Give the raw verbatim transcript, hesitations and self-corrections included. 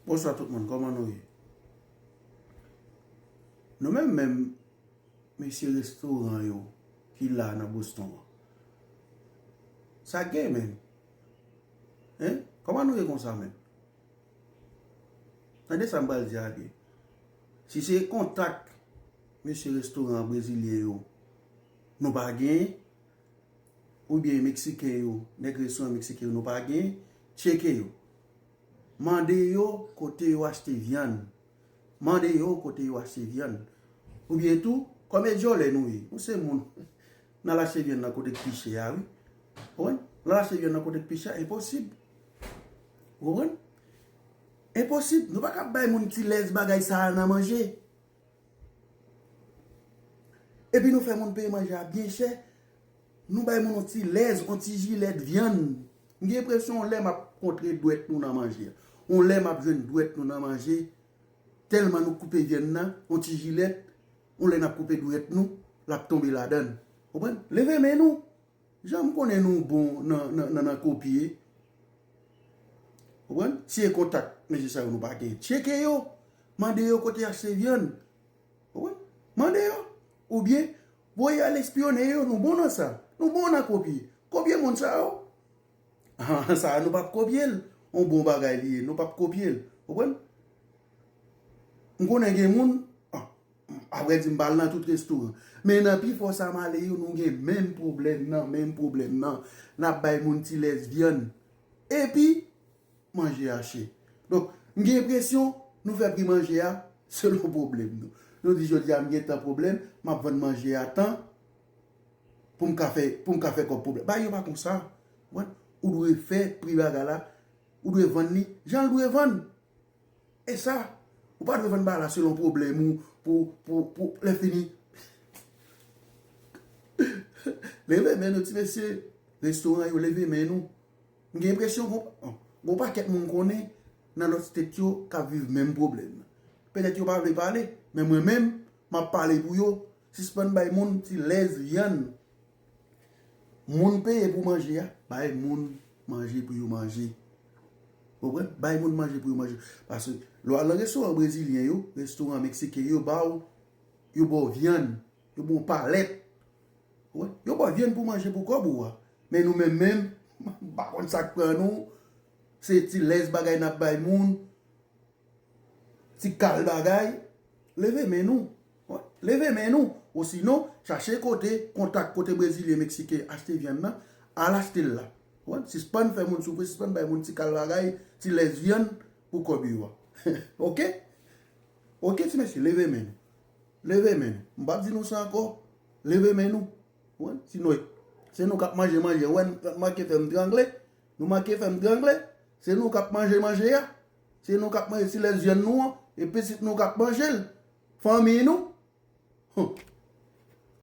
Bonswa tout moun, kòman nou ye? Nou menm menm, mesye restoran yo ki la nan Boston an. Sa gen menm? Hein? Kòman nou ye konsa menm? Tande sa m pral di a byen. Si se kontak mesye restoran brezilyen yo nou pa gen, oubyen meksiken yo, nèg restoran meksiken yo nou pa gen, tcheke yo. Mande yo kote yo achte vyann. Mande yo kote yo achte vyann. Oubyen tou, kòm e djòlè nou ye, nou se moun, n al achte vyann nan kote k pi chè a, wi. Ou konprann? N al achte vyann nan kote k pi chè, enposib. Ou konprann? Enposib. Nou pa ka bay moun ti lèz bagay sa a nan manje. Epi nou fè moun peye manje a byen chè. Nou bay moun yon ti lèz, yon ti jilèt vyann. M gen enpresyon yon lè m ap kontre dwèt nou nan manje a. Yon lè m ap jwenn dwèt nou nan manje. Tèlman nou koupe vyann nan, yon ti jilèt, yon lè n ap koupe dwèt nou, l ap tonbe ladan l. Konprann? Leve men nou. Jan m konnen nou bon nan, nan, nan, nan kopye. Konprann? Si e kontak mesye sa yo nou pa gen, tcheke yo. Mande yo kote y achte vyann. Konprann? Mande yo. Oubyen, voye al espyone yo. Nou bon nan sa. Nou bon nan kopye. Kopye moun sa yo. Sa a, nou p ap kopye l. Yon bon bagay li ye. Nou p ap kopye l. Konprann? M konnen gen moun, ah, apre di m pa al nan tout restoran. Men nan pifò sa m ale yo, nou gen menm pwoblèm nan, menm pwoblèm nan. N ap bay moun ti lèz vyann. Epi, manje a chè. Donk, m gen enpresyon nou fè pri manje a selon pwoblèm nou. Nou di jodi a m gen tan pwoblèm, m ap vann manje a tan pou m ka fè, pou m ka fè kòb pwoblèm. Bagay yo pa konsa. Ou konprann? Ou dwe fè pri bagay la, ou dwe vann li jan l dwe vann. E sa, ou pa dwe vann bagay la selon pwoblèm ou, pou, pou, pou, lè fini. Leve men nou, ti mesye restoran yo, leve men nou. M gen enpresyon gon, gon pakèt moun konnen nan lòt state yo k ap viv menm pwoblèm nan. Petèt yo pa vle pale, men mwen menm, m ap pale pou yo. Sispann bay moun ti lèz vyann. Moun peye pou manje a, bay moun manje pou yo manje. Ou konprann? Bay moun manje pou yo manje. Paske lè w al nan restoran brezilyen yo, restoran meksiken yo, ba w, yo ba w vyann, yo ba w palèt. Ou konprann? Yo ba w vyann pou manje pou kòb ou a. Men nou menm menm, m pa konn sa k pran nou. Se ti lèz bagay n ap bay moun. Ti kal bagay, leve men nou. Wi, leve men nou. Osinon, chache kote, kontak kote brezilyen, meksiken achte vyann nan, al achte l la. Wi, sispann fè moun soufri, sispann bay moun ti kal bagay, ti lèz vyann pou kòb yo a. Oke? Oke, ti mesye, leve men nou. Leve men nou. M p ap di nou sa ankò. Leve men nou. Ou konprann? Sinon, se nou k ap manje manje. Ou wè, nou manke fè m trangle. Nou manke fè m trangle. Se nou k ap manje manje a. Se nou k ap manje ti lèz vyann nou an. E pitit nou k ap manje l. Fanmi nou. Hum.